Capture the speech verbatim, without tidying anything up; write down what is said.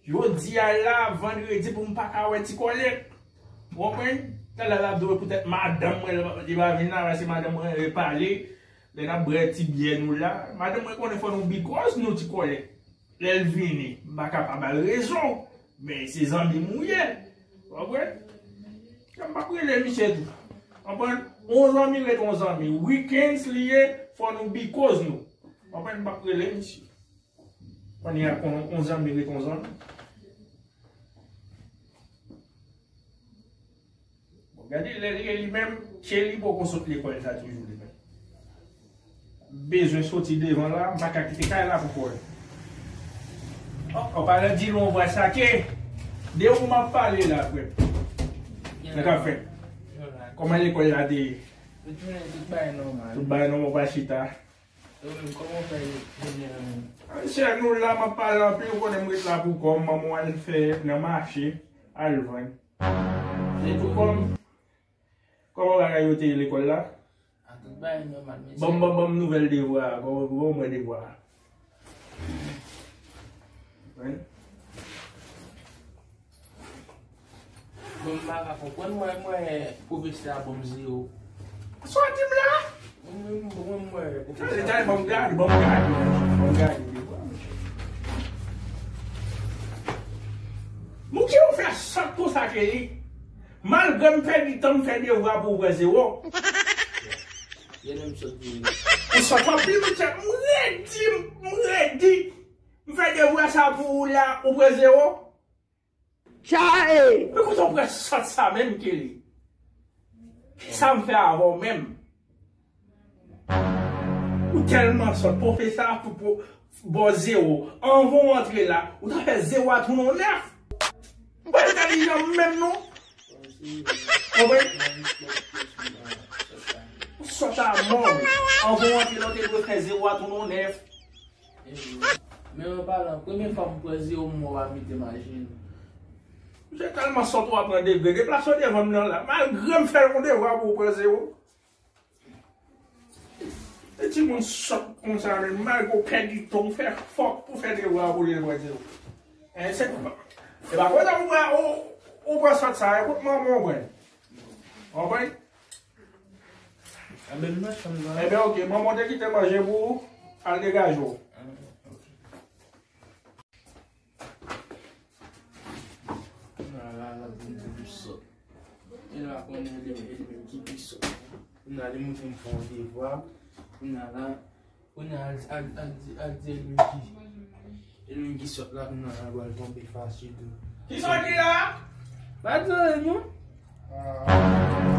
Jodi a la, vandredi, pou m pa ka wè ti kòlèt. Ou konprann? Talè l ap di w poutèt madanm mwen, li pa vin la, paske madanm mwen repale. Lè n ap bwè ti byè nou la, madanm mwen konnen fò nou bikòz nou ti kòlèt. Lè l vini, m pa ka pa ba l rezon. Men se zanmi m ou ye. Ou konprann? M p ap rele misye tou. Konprann? On zanmi ret on zanmi. Weekends li ye, fò nou bikòz nou. Konprann? M p ap rele misye. Kounye a, kon on zanmi ret on zanmi. Bon, gade lè l ye li menm, Kelly poko sot lekòl sa toujou li menm. Bezwen soti devan la, m pa ka kite kay la pou kò l. An palan di lon vwa sake, de ou m ap pale la, frè. Sa k ap fèt? Kòman lekòl la te ye? Tout bagay nòmal. Tout bagay nòmal, ou pa chita. Yo menm, kòman w fè vini la menm? Chè, nou la, m ap pale anpil, ou konnen m ret la pou kò m, manman w al fè nan mache, al vann. Se tou kòm, kòman bagay yo te ye lekòl la? A, tout bagay nòmal, mesye. Ban m, ban m, ban m nouvèl devwa a, kòman, kòman w wè devwa a? Wi. Bon, m pa ka konprann, mwen, mwen, pwofesè a ban m zewo. Sa w di m la? Mwen, mwen, mwen, mwen, pwofesè a. Tande, tande, ban m gade, ban m gade, ban m gade. Moun ki ou fè sòt konsa ke li? Malgre m pèdi tan, m fè devwa pou ou pran zewo. Ye menm sòt di. Ou sòt anpil, m redi, m redi. M fè devwa sa pou ou la, ou pran zewo. Chae! Men kote w pran sòt sa menm, Kelly? Kisa m fè avè w menm? Ou tèlman sòt, pwofesè a pou, pou ba w zewo. Anvan w antre la, ou ta fè zewo a tounen w nèf. Ou pa entèlijan menm non. Konprann? Ou sòt a mò. Anvan w antre la, ou te dwe fè zewo a tounen w nèf. Men an palan, premye fwa m pran zewo, m wè w ap mete m ajenou. Misye tèlman sòt, w ap pran degre. Deplase w devan m nan la. Malgre m fè yon devwa pou w pran zewo. E timoun sòt konsa menm, malgre w pèdi tan, w fè fòk pou fè devwa pou li pran zewo. E se pa, e pa konsa ou pran, ou, ou pran sòt sa, e kot manman w pran? Ou konprann? Enben, m nan chanm nan. Enben, ok, manman w te kite manje pou ou, al degaje w. Kounye a la, l ap vin pou pi sòt. E la, kounye a, li, li menm ki pi sòt. Kounye a, li montre m fè yon devwa. Kounye a la, kounye a, al, al, al di, al di Elwin ki, Elwin ki sòt la, kounye a, l pral tonbe fache tou. Kisa w di la? Pa di anyen, non. Ah.